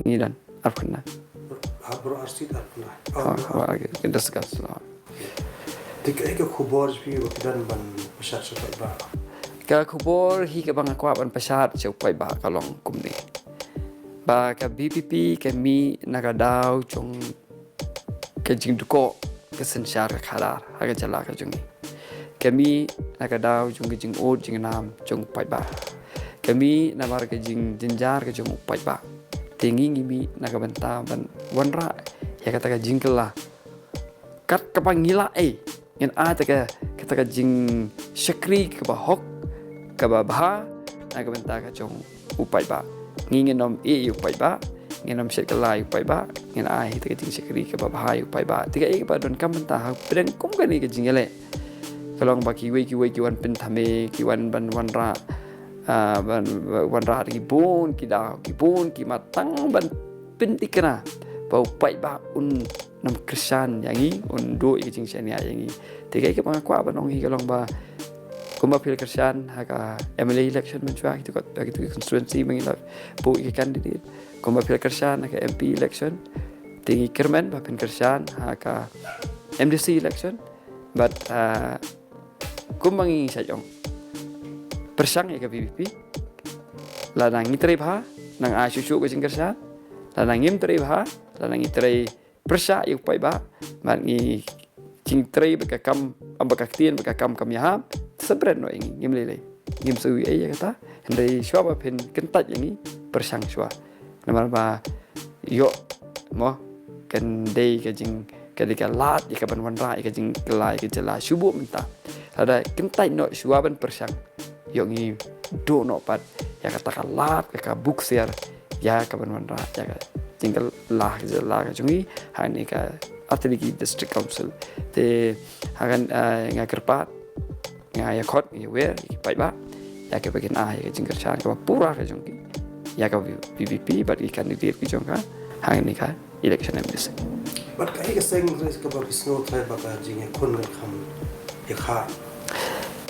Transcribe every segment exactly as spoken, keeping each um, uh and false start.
ngi don arphew khyndai. Ar baroh ar seat arphew khyndai. Ha, ha, okay. Ka discuss la. Te kaei ka khubor jong phi ba phi don ban pyrshah sha u paidbah? Ka khubor hi kaba nga kwah ban pyrshah sha u paidbah ka long kumne. Ba ka VPP ka mih na ka daw jong ka jingdukok ka synshar ka khadar ha ka jylla ka jong ngi. Ka mih na ka daw jong ka jingud jingnam jong u paidbah. Ka mih namar ka jingjynjar ka jong u paidbah. Te ngi ngi mih na ka bynta ban wanrah ïa kata ka jingkylla kat kaba ngi lah, eh, ngin ai kata ka, kata ka jingshakri kaba hok, kaba bha na ka bynta ka jong u paidbah. Ngi ngin ym ïeh ïa u paidbah, ngin ym shet kylla ïa u paidbah, ngin ai kata ka jingshakri kaba bha ïa u paidbah. Te kaei kaba donkam mynta hapdeng kum kane ka jingïaleh ka long ba kiwei kiwei ki wan pynthame, ki wan ban wanrah, ah, ban wanrah da ki bun ki daw, ki bun ki mat tang ban pynthikna ba u paidbah un nym kyrshan ïa ngi, un duh ïa ka jingshaniah ïa ngi. Te kaei kaba nga kwah ban ong hi ka long ba kumba phi la kyrshan ha ka MLA election mynshuwa, ha kitu ki constituency ba ngi la buh ïa ki candidate. Kumba phi la kyrshan ha ka MP election, te ngi kyrmen ba phin kyrshan ha ka MDC election. Bad, ah, kumba ngi shait ong, pyrshang ïa ka VPP. Lada ngi trei bha, nang ai shuh shuh ka jingkyrshan. Lada ngim trei bha, lada ngi trei pyrshah ïa u paidbah, bad ngi jingtrei bad ka kam, ym bad ka ktien, bad ka kam kam ïahap, sa bret noh ïa ngi, ngim lei lei. Ngim sa ïohi ïa kata, hynrei shuwa ba phin kyntait ïa ngi, pyrshang shuwa. Namar ba ïoh, mo, kan dei ka jing, ka dei ka lad ïa ka ban wanrah ïa ka jingkylla ïa ka jylla shuh buh mynta. Lada kyntait noh shuwa ban pyrshang, ïoh ngi duh noh pat ïa kata ka lad, ka, ka buksiar ïa ka ban wanrah ïa ka jingkylla ka jylla ka jong ngi ha kane ka Artylli District Council. Te ha kane, eh, nga kyrpad, nga ïakhot, nga ïawer ïa ki paidbah ïa kiba kin ai ïa ka jingkyrshan kaba pura ka jong ki ïa ka VPP bad ki candidate ki jong ka ha kane ka election MDC. Bad kaei ka seng kaba phi sngewthuh ba ka jingïakhun kan kham ïakha?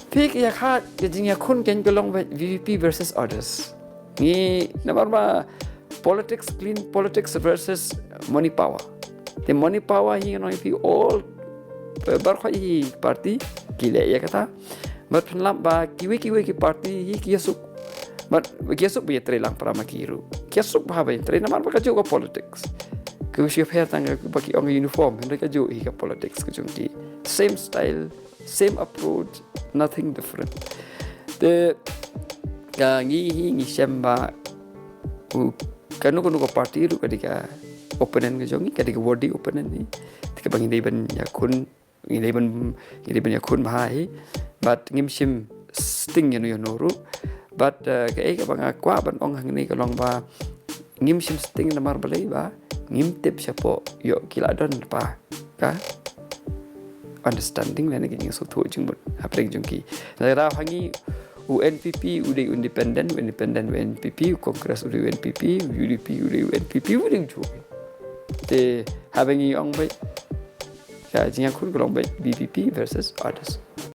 Phi, ka ïakha, ka jingïakhun kan ka long ba VPP versus others. Ngi, namar ba politics, clean politics versus money power. Te money power hi ngi ong phi all, eh, baroh hi party ki leh ïa kata. Bad phin lap ba kiwei kiwei ki party hi ki ïasuk. Bad ki ïasuk ba ïatrei lang para ma ki ruh. Ki ïasuk bha ba ïatrei namar ba kajuh ka politics. Ka shu pher tang ba ki ong uniform, hynrei kajuh hi ka politics ka jong ki. Same style, same approach, nothing different. Te ka ngi hi ngi shem ba u kano kano ka party ruh ka dei ka opponent ka jong ngi, ka dei ka worthy opponent hi. Te kaba ngi dei ban ïakhun, ngi dei ban, ngi dei ban ïakhun bha hi. Bad ngim shim sting ïano ïano ruh. Bad, eh, kaei kaba nga kwah ban ong hangne ka long ba ngim shim sting namar balei ba ngim tip shapoh ïoh ki la don lypa ka understanding lane ka jingsngewthuh jingmut hapdeng jong ki. Na ka daw ha ngi u NPP u dei u independent, u independent u NPP, u Congress u dei u NPP, u UDP u dei u NPP, u dei u juh. Te haba ngi ong beit ka jingïakhun ka long beit VPP versus others.